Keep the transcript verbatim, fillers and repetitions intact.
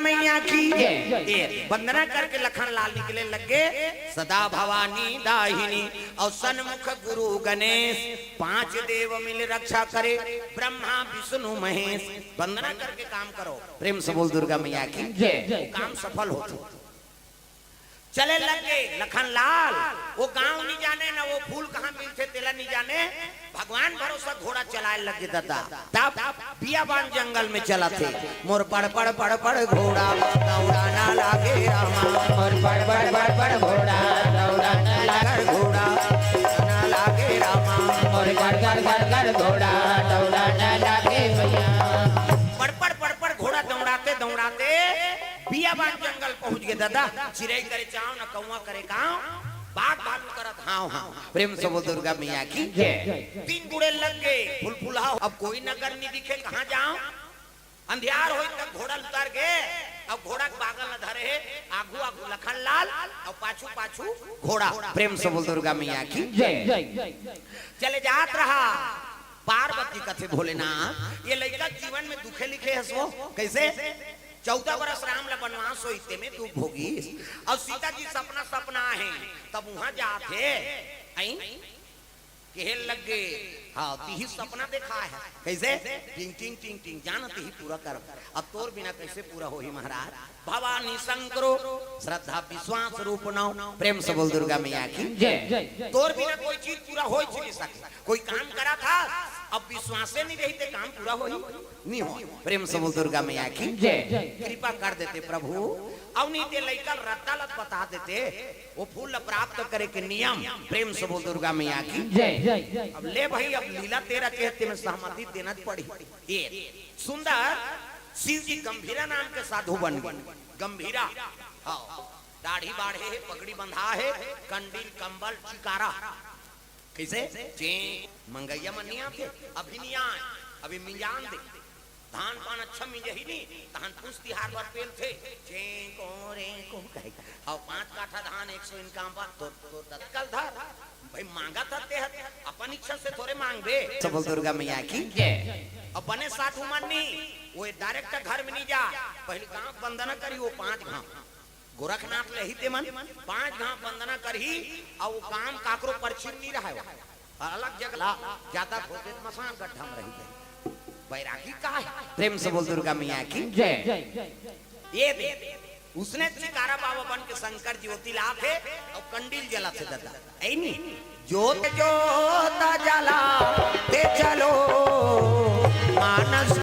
मैया की। ये वंदना करके लखन लाल निकले लगे, सदा भवानी दाहिनी और सन्मुख गुरु गणेश, पांच देव मिल रक्षा करे, ब्रह्मा विष्णु महेश। वंदना करके काम करो, प्रेम से बोल दुर्गा मैया की। ये काम सफल होथे। चले लगे लखन लाल, वो गांव नहीं जाने, ना वो फूल कहाँ मिलथे, तेला नहीं जाने। भगवान भरोसा घोड़ा चलाए लगे दादा। तब बियाबान जंगल में चला थे। मोर पड़ पड़ पड़ पड़ घोड़ा दौड़ा ना लागे रामा। मोर पड़ पड़ पड़ पड़ घोड़ा दौड़ा ना लागे। घोड़ा ना लागे रामा। मोर गड़ गड़ गड़ गड़ घोड़ा दौड़ा ना लागे भैया। पड़ पड़ पड़ पड़ घोड़ा दौड़ाते दौड़ाते बियाबान जंगल पहुंच गए दादा। चिरई करे चाव, न कौवा करे काव, बाघ भालू करत हाव हाव। प्रेम से बोल दुर्गा मैया की। जय। तीन गुड़े लग गए फुलफुला। अब कोई नगर नहीं दिखे, कहाँ जाव? अंधियार होई तक घोड़ा उतर गए। अब घोड़ा के बागल न धरे हे, आगू आगू लखन लाल और पाछू पाछू घोड़ा। प्रेम से बोल दुर्गा मैया की। जय। चले जात रहा पार्वती कथे भोलेनाथ, ये लइका जीवन में दुखे लिखे हस वो। कैसे? चौदह बरस राम ला बनवास होई, तेमे दुख भोगिस। और सीता जी सपना सपना हे, तब वहां जात हे। आई? कहे लग गे, हाँ, तिही सपना देखा है। कैसे? टिंग टिंग टिंग टिंग, जान तिही पूरा कर। अब तोर बिना कैसे पूरा होही महाराज? भवानी शंकरो श्रद्धा विश्वास रूप नौ। प्रेम से बोल दुर्गा मैया की। जय। तोर बिना कोई चीज पूरा हो ही नहीं सके। कोई काम करा था, अब विश्वास से नहीं रही ते काम पूरा हो ही नहीं हो। प्रेम से बोल दुर्गा मैया की। जय। कृपा कर देते प्रभु, अउ नहीं ते लइका रद्दा लत बता देते, वो फूल ला प्राप्त करे के नियम। प्रेम से बोल दुर्गा मैया की। जय। अब ले भाई, अब लीला तेरा कहते में सहमति देना पड़ी। ये सुंदर शिव जी गंभीरा नाम के साधु बन गए। गंभीरा, हाँ, दाढ़ी बाढ़े हे, पगड़ी बंधा हे, कंडील कंबल चिकारा। कैसे? चें, मंगैया मन नहीं आते, अभी नहीं आए, अभी मिंजान दे। धान पान अच्छा मिंजही नहीं, तहन पूस तिहार बर पेल थे, चें को रे को कहे। और पांच काठा धान एक सौ इनकाम बा, तो, तो दतकल धर। भाई मांगा था ते हर, अपन इच्छा से थोड़े मांगबे। सब बोल दुर्गा मैया की। जय। अपने साधु मन नहीं, वो डायरेक्ट घर में नहीं जा, पहले गांव वंदना करी, वो पांच गांव। गोरखनाथ ले ही ते मन पांच घाव वंदना करही, अउ काम काकरो परछी नहीं रहाय। अलग जगह ला जाता होते मसान गड्ढा में रही गई। बैरागी का है? प्रेम से बोल दुर्गा मैया की। जय। ये दे, उसने चिकारा बाबा बन के शंकर ज्योति लाथे अउ कंडील जला थे दादा। ऐ नी? ज्योत ज्योत जला ते चलो मानस